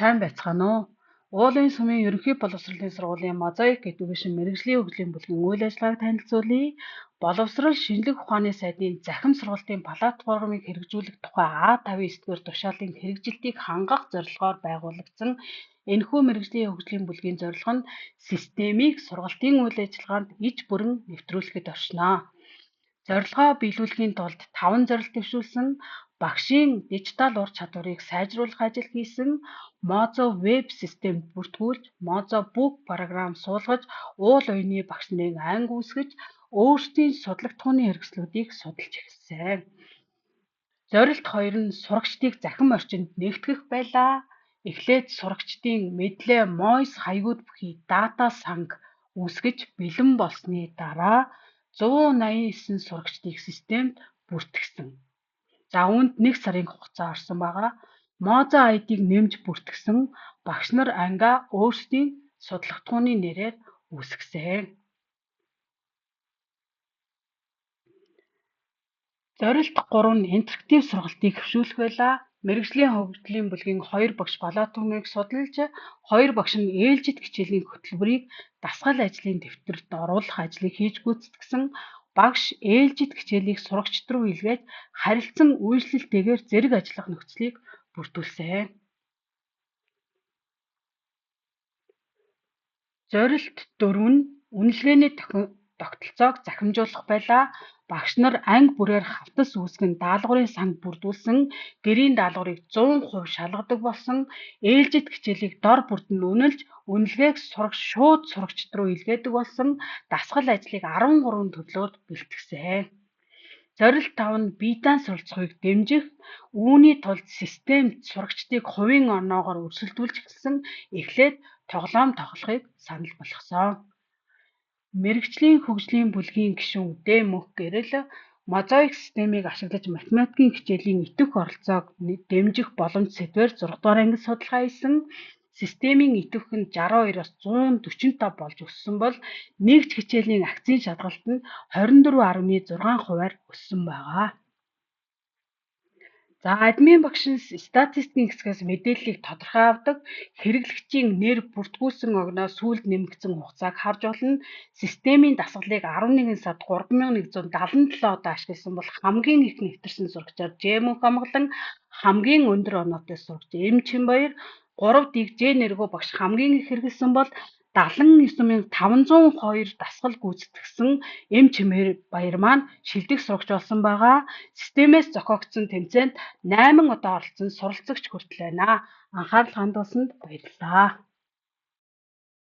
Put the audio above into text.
Сайн байцгаана уу? Уулын сүмийн ерөнхий боловсролын сургуулийн Mosaic Education мэргэжлийн хөгжлийн бүлгийн үйл ажиллагааг танилцуулъя. Боловсрол шинжлэх ухааны сайдын захим сургалтын платформыг хэрэгжүүлэх тухай А59-р тушаалын хэрэгжилтийг хангах зорилгоор байгуулагдсан энэхүү мэргэжлийн хөгжлийн бүлгийн зорилго нь системийг сургалтын үйл ажиллагаанд иж бүрэн нэвтрүүлэхэд оршино. Зорилгоо биелүүлэхийн тулд 5 зорилт дэвшүүлсэн, багшийн дижитал ур чадварыг сайжруулах ажил хийсэн, Mozo веб системд бүртгүүлж, Mozo Book програм суулгаж, уул уяны багш нарын анги үүсгэж, өөрсдийн судлагдахууны хэрэгслүүдийг судалж эхэлсэн. Зорилт 2 нь сурагчдыг захим орчинд нэгтгэх байлаа. Эхлээд сурагчдын мэдлээ MOIS хаягууд бүхий дата санг үүсгэж бэлэн болсны дараа 189 сурагчдыг системд бүртгэсэн. За үүнд 1 сарын хугацаа орсон байгаа. Mozo ID-г нэмж бүртгэсэн, багш нар ангиа өөрсдийн судлагдахууны нэрээр үүсгэсэн. Зорилт 3 нь интерактив сургалтыг хэвшүүлэх байлаа. Мэргэжлийн хөгжлийн бүлгийн 2 багш Балаатүмийг судалж, 2 багш нь ээлжит хичээлийн хөтөлбөрийг дасгал ажлын дэвтэрт оруулах ажлыг хийж гүйцэтгэсэн. Багш ээлжит хичээлийг сурагчид руу илгээж харилцан үйлчлэлтэйгээр зэрэг ажиллах нөхцөлийг бүрдүүлсэн. Зорилт 4 нь үнэлгээний тогтолцоог захимжуулах байлаа. Багш нар анги бүрээр хавтас үүсгэн даалгаврын санг бүрдүүлсэн, гэрийн даалгаврыг 100% шалгадаг болсон, ээлжит хичээлийг дор бүрд нь үнэлж, үнэлгээг шууд сурагчид руу илгээдэг болсон, дасгал ажлыг 13 төрлөөр бэлтгэсэн. Зорилт 5 нь бие даан суралцахыг дэмжих, үүний тулд системд сурагчдыг хувийн оноогоор өрсөлдүүлж эхэлсэн, эхлээд тоглоом тоглохыг санал болгосон. Мэргэжлийн хөгжлийн бүлгийн гишүүн Д. Мөнх Гэрэл Mosaic системийг ашиглаж математикийн хичээлийн идэвх оролцоог дэмжих боломж сэдвээр 6 дугаар ангид судалгаа хийсэн. Системийн идэвх нь 62-оос 145 болж өссөн бол нэгж хичээлийн акцын шалгалт нь 24.6 хувиар өссөн байгаа. За админ багш нь статистикийн хэсгээс мэдээллийг тодорхой авдаг, хэрэглэгчийн нэр, бүртгүүлсэн огноо сүүлд нэмэгдсэн хугацааг харж болно. Системийн дасгалыг 11 сард 3177 удаа ашигласан бол хамгийн их нэвтэрсэн сурагчаар Ж Мөнх Амгалан, хамгийн өндөр оноотой сурагч М Чинбаяр, 3D-г Ж Нэргөө багш хамгийн их хэрэглэсэн бол 79502 дасгал гүйцэтгэсэн М Чимээр Баяр маань шилдэг сурагч болсон байгаа. Системээс зохиогдсон тэмцээнд 8 удаа оролцсон суралцагч хүртэл байна. Анхаарал хандуулсанд баярлалаа.